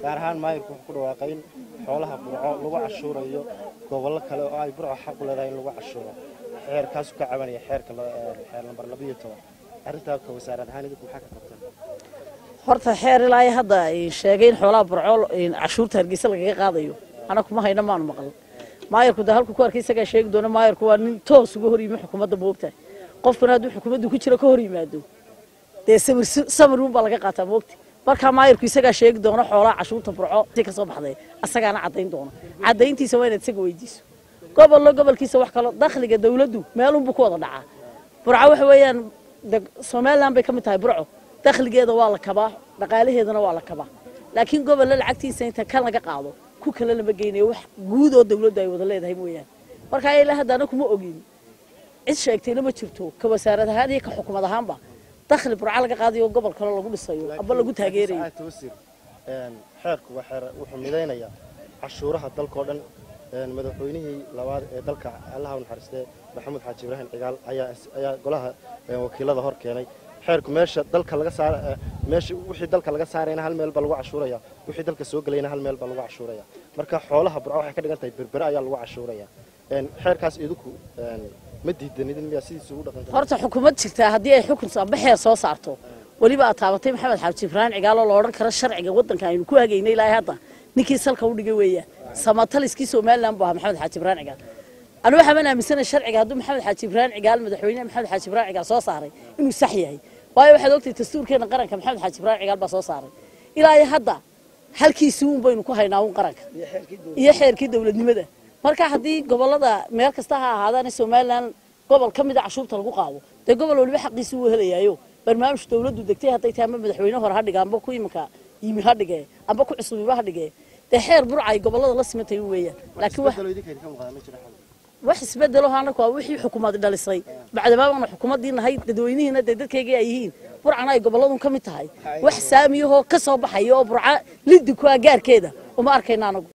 Gaar ahaan maayirku wuxuu ku dhawaaqay in xoolaha Burco lagu cashuurayo gobollo kale oo ay Burco xaq u leedahay in lagu cashuuro. Xeerkaasu ka cabanaya xeerka xeer lambar 12. Arrintaa ka wasaarad ahaan idinku maxaa ka qabtaan? Horta xeer ilaa hadda sheegay in xoolaha Burco cashuurta Hargeysa lagaga qaadayo ana kuma hayna, maanu maqal. Maayirku da halku ku arkay isagaa sheegi doona. Maayirku waa nin toos uga hor yimi xukuumadda, moogtahay. Qofkuna hadduu xukuumaddu ku jiro ka hor yimaado, dee samir samir uun baa laga qaataa, moogta. Markaa maayirku isagaa sheegi doona xoolaha cashuurta Burco ka soo baxday, asagaana caddayn doona. Caddayntiisa waa inaad isaga weydiiso. Gobollo gobolkiisa wax kaloo dakhliga dawladdu meelunbuu ku wada dhacaa. Burco waxa weeyaan Somaliland bay ka mid tahay. Burco dakhligeeda waa la kabaa, dhaqaalaheedana waa la kabaa, laakiin gobolla lacagtiisa inta kan laga qaado ku kale lama geynayo, wax guud oo dawladdu ay wada leedahay mooyaane. Markaa ilaa haddana kuma ogin, cid sheegtayna ma jirto, ka wasaarad ahaan iyo ka xukumad ahaanba, dakhli Burco laga qaadayo gobol kale lagu dhisayo amba lagu taageerayo. Xeerku waa xeer wuxuu midaynayaa cashuuraha dalkao dhan. Madaxweynihii labaad ee dalka, Allaha u naxariistee, Maxamuud Xaaji Ibraahim Cigaal ayaa golaha wakiilada hor keenay xeerku. Meesha dalka laga saar, meesha wixii dalka laga saarayna hal meel baa lagu cashuuraya, wixii dalka soo gelayna hal meel baa lagu cashuuraya. Marka xoolaha Burco waxay ka dhigan tahay Berbere ayaa lagu cashuuraya. Xeerkaas idinku ma diidanidin miyaa sidiisa ugu dhaqan? Horta xukuumad jirtaa haddii ay xukun amba xeer soo saarto, weliba aad taabatay Maxamed Xaaji Ibraahim Cigaal oo la odhan karo sharciga waddanka aynu ku hagaynay ilaa hadda ninkii salka u dhigay weeyaan, samataliskii Somaliland buu ahaa Maxamed Xaaji Ibraahim Cigaal. Anu waxaan aaminsanahay sharciga hadduu Maxamed Xaaji Ibraahim Cigaal, madaxweyne Maxamed Xaaji Ibraahim Cigaal soo saaray inuu sax yahay, waayo waxaad ogtahay dastuurkeena qaranka Maxamed Xaaji Ibraahim Cigaal baa soo saaray. Ilaa iyo hadda halkiisii uun baynu ku haynaa uun qaranka iyo xeerkii dowladnimada. Marka haddii gobolada meel kasta ha ahaadaan Somaliland gobol ka mid a cashuurta lagu qaado, dee gobol waliba xaqiisi wuu helayaayo. Barnaamij dowladdu degtay hadday tahay, ama madaxweyne hore ha dhiga amba ku iminka yimi ha dhigee amba ku cusubiba ha dhigee, dee xeer Burca ay gobolada la simantay weeyaan. Laakiin wax isbedelo anaku waa wixii xukuumad dhalisay, bacdamaabana xukuumaddii nahay, dadweynihiina dee dadkaygii ay yihiin, Burcana ay gobolladun ka mid tahay, wax saamiyahoo ka soo baxaya oo Burca liddi ku ah gaarkeeda uma arkayna anagu.